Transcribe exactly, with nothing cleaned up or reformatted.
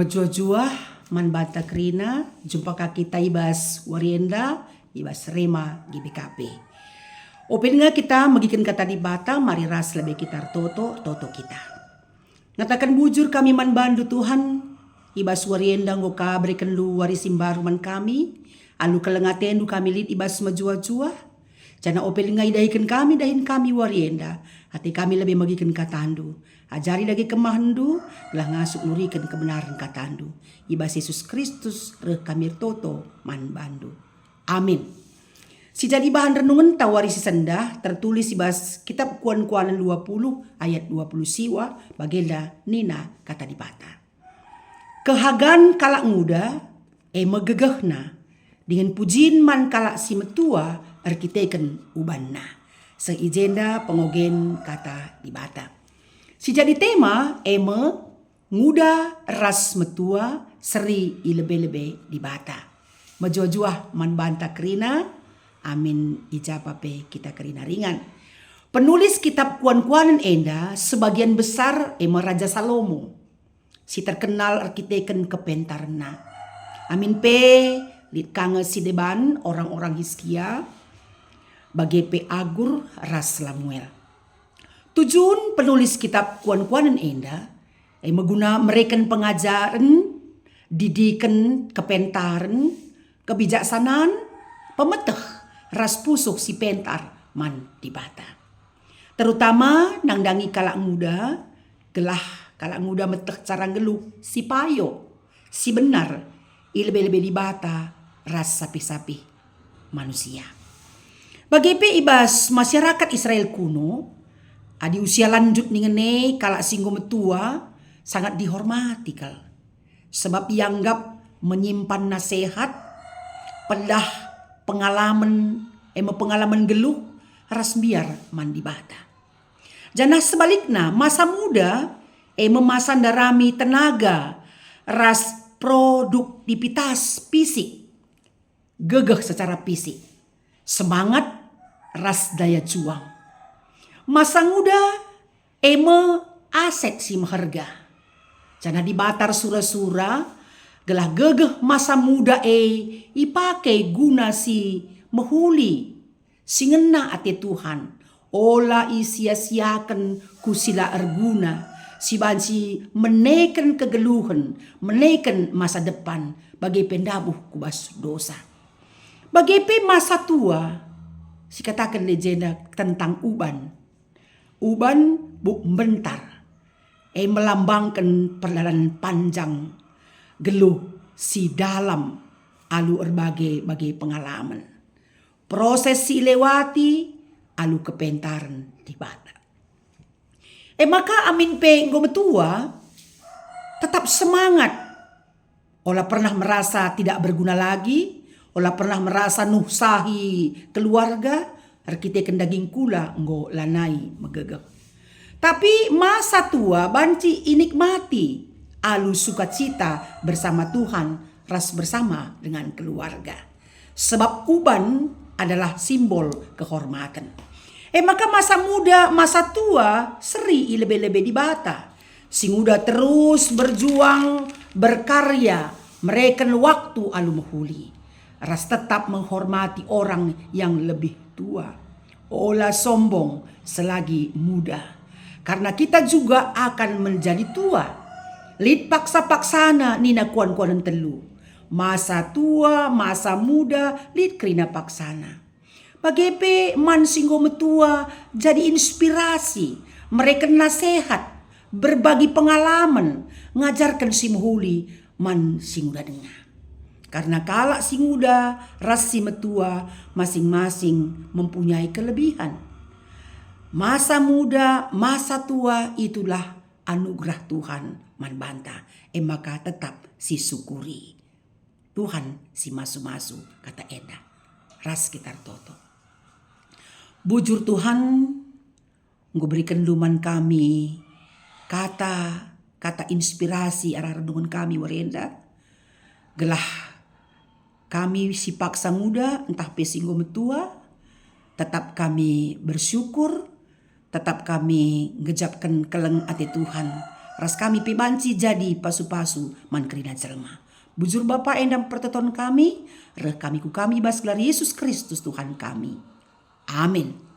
Juah-juah man banta kerina, jumpa ka kita i bas wari enda, i bas Rema G B K P. Ope denga kita megiken kata Dibata, mari ras lebe kita ertoto, ertoto kita. Ngataken bujur kami man bandu, Tuhan, i bas wari enda enggo ka berekenNdu wari si mbaru man kami, alu keleng ateNdu kami lit i bas mejuah-juah, janah ope denga idahiken kami dahin kami wari enda, ate kami lebe megiken kataNdu. Ajari dage kemahenNdu, gelah ngasup nuriken kebenaren kataNdu. I bas Jesus Kristus reh kami ertoto man bandu. Amin. Si jadi bahan renungenta wari si sendah tertulis i bas Kitab Kuan-kuanen dua puluh ayat dua puluh siwa, bagenda nina kata Dibata. Kehagan kalak nguda, e me gegehna, dingen pujin man kalak si metua erkiteken ubanna. Seh i jenda pengogen kata Dibata. Si jadi tema e me nguda ras metua seri i lebe-lebe Dibata. Mejuah-juah man banta kerina, amin i ja pe kita kerina ringan. Penulis Kitab Kuan-kuanen enda sebagian besar e me Raja Salomo, si terkenal erkiteken kepentarenna. Amin pe lit ka nge si deban orang-orang Hiskia, bage pe Agur ras Lamuel. Tujun penulis Kitab Kuan-kuanen enda, e me guna mereken pengajaren, didiken, kepentaren, kebijaksanan, pemeteh, ras pusuh si pentar man Dibata. Terutama nandangi kalak nguda, gelah kalak nguda meteh cara nggeluh si payo, si benar, i lebe-lebe Dibata ras sapih-sapih manusia. Bage pe i bas masyarakat Israel kuno, adi usia lanjut ningen e kalak si enggo metua sangat dihormati kal, sebab ianggap menyimpan nasehat, pedah pengalamen, e me pengalamen nggeluh ras mbiar man Dibata. Janah sebalikna, masa muda, e me masa ndarami tenaga ras produktivitas fisik, gegeh secara fisik, semangat ras daya juang. Masa muda e me aset si meherga. Janah Dibata ersura-sura gelah gegeh masa muda e ipake guna si mehuli, si ngena ate Tuhan, ola isia-siaken ku si la erguna, si banci meneken kegeluhen, meneken masa depan, bage pe ndabuh ku bas dosa. Bage pe masa tua, sikataken i jenda tentang uban. Uban buk mbentar, e melambangken perdalan panjang, geluh si dalam alu erbage-bage pengalamen. Proses si ilewati alu kepentaren Dibata. E maka amin pe enggo metua, tetap semangat. Ola pernah merasa tidak berguna lagi, ola pernah merasa nuhsahi keluarga, erkiteken daging kula enggo lanai megegeh. Tapi masa tua banci inikmati alu sukacita bersama Tuhan ras bersama dengan keluarga. Sebab uban adalah simbol kehormaten. E maka masa muda, masa tua seri i lebe-lebe Dibata. Si nguda terus berjuang, berkarya, mereken waktu alu mehuli, ras tetap menghormati orang yang lebih tua. Ola sombong selagi muda, karena kita juga akan menjadi tua. Lit paksa-paksana nina kuan-kuanen telu. Masa tua, masa muda, lit kerina paksana. Bage pe man si enggo metua jadi inspirasi, mereken nasehat, berbagi pengalamen, ngajarken si mehuli man si nguda denga. Karena kalak si nguda ras si metua masing-masing mempunyai kelebihan. Masa muda, masa tua itulah anugerah Tuhan man banta, e maka tetap sisyukuri. Tuhan si masu-masu kata enda. Ras kita ertoto. Bujur Tuhan, enggo berikenNdu man kami kata-kata inspirasi arah renungen kami wari enda, gelah kami si paksa nguda ntah pe si enggo metua, tetap kami bersyukur, tetap kami ngejapken keleng ate Tuhan, ras kami pe banci jadi pasu-pasu man kerina jelma. Bujur Bapa enda pertoton kami, reh kami ku kami bas gelar Yesus Kristus Tuhan kami. Amin.